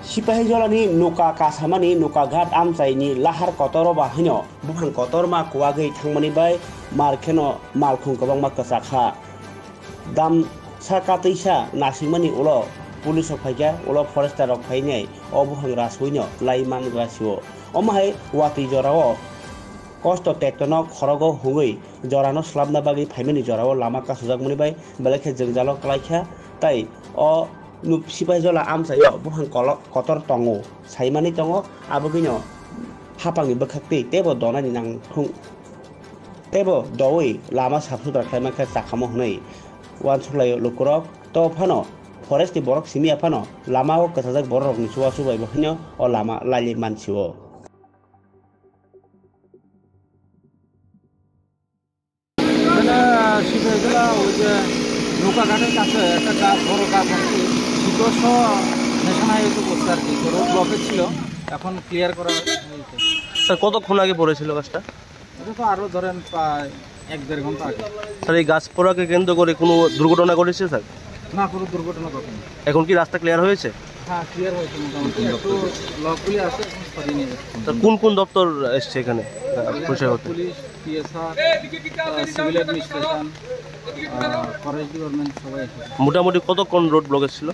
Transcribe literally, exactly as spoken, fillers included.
Sipahijola ni nuka kasamani nuka ghat amchai ni lahar kotor o bahai no buphang kotorma kuwagwi thangmani bai mar kheno malkhung kwbangma kwchak kha. Damsa katwisa nasingmani ulo police rok phaikha, ulo forester rok phainai o buphang rasui no lai man gra sio. Omo hai watwi jora o kosto tektono khorogo hungwi jorano swlapna bagwi phaimani jorao lama kasajakmani bai belai khe jwngjalo kwlaikha, tei o nuk-, Sipahijola amchaio buphang kolo-, kotor tongo, saimani tongo, abogwino hapangni bwkhaktwi teibo donani nangthung, teibo doui lama sap sutra khlaimankhe chakhamo hwnwi uansuklaio lukurok. To phano forest ni borok simi ya phano lama o kwchajak bororokni chubachu bai bo hwnwi o lama lailai mansio. এখানে শিখে গেলাম ওই যে নৌকাঘাটের কাছে একটা গাছ, বড় গাছ আছে, দুশো ন্যাশনাল হাইওয়ে তো করছে আর কি, তো রোড ব্লকেজ ছিল, এখন ক্লিয়ার করা হয়েছে। স্যার, কতক্ষণ আগে পড়েছিল গাছটা? এটা তো আরো ধরেন প্রায় এক দেড় ঘন্টা আগে। স্যার, এই গাছ পড়াকে কেন্দ্র করে কোনো দুর্ঘটনা ঘটেছে স্যার? না, কোনো দুর্ঘটনা ঘটেনি। এখন কি রাস্তা ক্লিয়ার হয়েছে? হ্যাঁ, ক্লিয়ার হয়েছে মোটামুটি। একটু লকগুলি আছে, এখন সরিয়ে নিয়ে যাচ্ছে। স্যার, কোন কোন দপ্তর এসছে এখানে, আহ, এখানে পরিষেবা সব করতে? পুলিশ, পিএসআর, আহ, সিভিল অ্যাডমিনিস্ট্রেশন, আহ, ফরেস্ট ডিপার্টমেন্ট সবাই এসেছে। মোটামুটি কতক্ষণ রোড ব্লকেজ ছিল?